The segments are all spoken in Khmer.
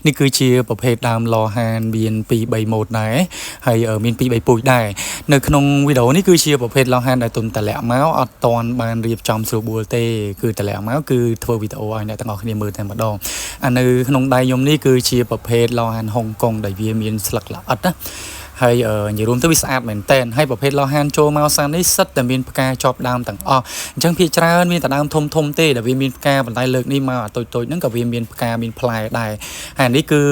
នេះគឺជាប្រភេទដើមឡហានមាន2 3ម៉ូតដែរហើយមាន2 3ពូជដែរនៅក្នុងវីដេអូនេះគឺជាប្រភេទឡហានដែលទុំតម្លាក់មកអត់តាន់បានរៀបចំស្រួលបួលទេគឺតម្លាក់មកគឺធ្វើវីដេអូឲ្យអ្នកទាំងអស់គ្នាមើលតែម្ដងអានៅក្នុងដៃខ្ញុំនេះគឺជាប្រភេទឡហានហុងកុងដែលវាមានស្លឹកល្អិតណាហើយនិយាយរួមទៅវាស្អាតមែនតែនហើយប្រភេទឡហានចូលមកសាននេះសិតតែមានផ្កាជាប់ដើមទាំងអស់អញ្ចឹងភាគច្រើនមានតែដើមធំធំទេដែលវាមានផ្កាប៉ុន្តែលើកនេះមកអាតូចតូចហ្នឹងក៏វាមានផ្កាមានផ្លែដែរហើយនេះគឺ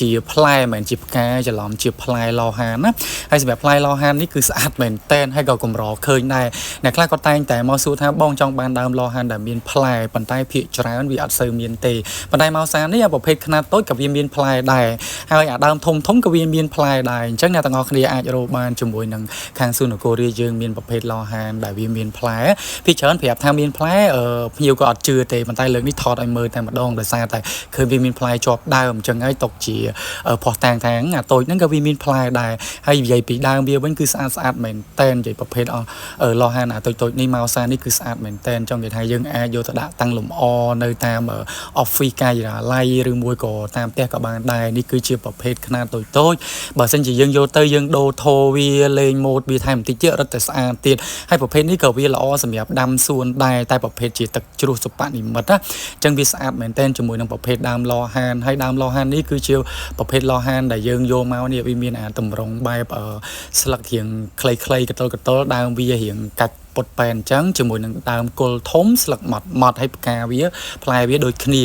ជាផ្លែមិនមែនជាផ្កាច្រឡំជាផ្លែឡហានណាហើយសម្រាប់ផ្លែឡហាននេះគឺស្អាតមែនតែនហើយក៏កម្រឃើញដែរអ្នកខ្លះក៏តែងតែមកសួរថាបងចង់បានដើមឡហានដែលមានផ្លែប៉ុន្តែភាគច្រើនវាអត់សូវមានទេប៉ុន្តែមកសាននេះអាប្រភេទខ្នាតតូចក៏វាមានផ្លែដែរហើយអាដើមធំធំក៏វាមានផ្លែដែរអញ្ចឹងអ្នកទាំងអស់គ្នាអាចរកបានជាមួយនឹងខាងស៊ូនកូរីយើងមានប្រភេទឡហានដែលវាមានផ្លែភាគច្រើនប្រាប់ថាមានផ្លែភ្ញៀវក៏អត់ជឿទេប៉ុន្តែលើកនេះថតឲ្យមើលតែម្ដងដោយសារតែឃើញវាមានផ្លែជាប់ដើមអញ្ចឹងហើយຕົកជាផុសតាងថាអាតូចហ្នឹងក៏វាមានផ្លែដែរហើយនិយាយពីដើមវាវិញគឺស្អាតស្អាតមែនតែននិយាយប្រភេទអឡហានអាតូចតូចនេះមកសានេះគឺស្អាតមែនតែនចង់និយាយថាយើងអាចយកទៅដាក់តាំងលម្អនៅតាម office ការិយាល័យឬមួយក៏តាមផ្ទះក៏បានដែរនេះគឺជាប្រភេទខ្នាតតូចតូចបើសិនជាយើងយកទៅយើងដូរថោវាលេងម៉ូតវាថែមបន្តិចទៀតរត់តែស្អាតទៀតហើយប្រភេទនេះក៏វាល្អសម្រាប់ដាំសួនដែរតែប្រភេទជាទឹកជ្រោះសុបនិមិត្តណាអញ្ចឹងវាស្អាតមែនតែនជាមួយនឹងប្រភេទដើមឡហានហើយដើមឡហាននេះគឺជាប្រភេទឡហានដែលយើងយកមកនេះវាមានអាតម្រងបែបស្លឹករៀងខ្លីៗកតុលកតុលដើមវារៀងកាច់ពុតប៉ែនអញ្ចឹងជាមួយនឹងដើមគល់ធំស្លឹកម៉ត់ម៉ត់ហើយផ្កាវាផ្លែវាដូចគ្នា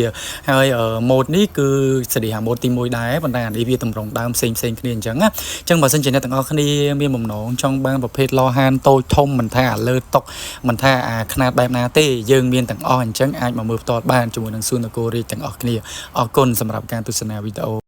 ហើយម៉ូតនេះគឺស្តីហាម៉ូតទី1ដែរប៉ុន្តែអានេះវាតម្រងដើមផ្សេងផ្សេងគ្នាអញ្ចឹងណាអញ្ចឹងបើសិនជាអ្នកទាំងអស់គ្នាមានបំណងចង់បានប្រភេទឡហានតូចធំមិនថាអាលើតុកមិនថាអាខ្នាតបែបណាទេយើងមានទាំងអស់អញ្ចឹងអាចមកមើលផ្ទាល់បានជាមួយនឹងសួននគររាជទាំងអស់គ្នាអរគុណសម្រាប់ការទស្សនាវីដេអូ។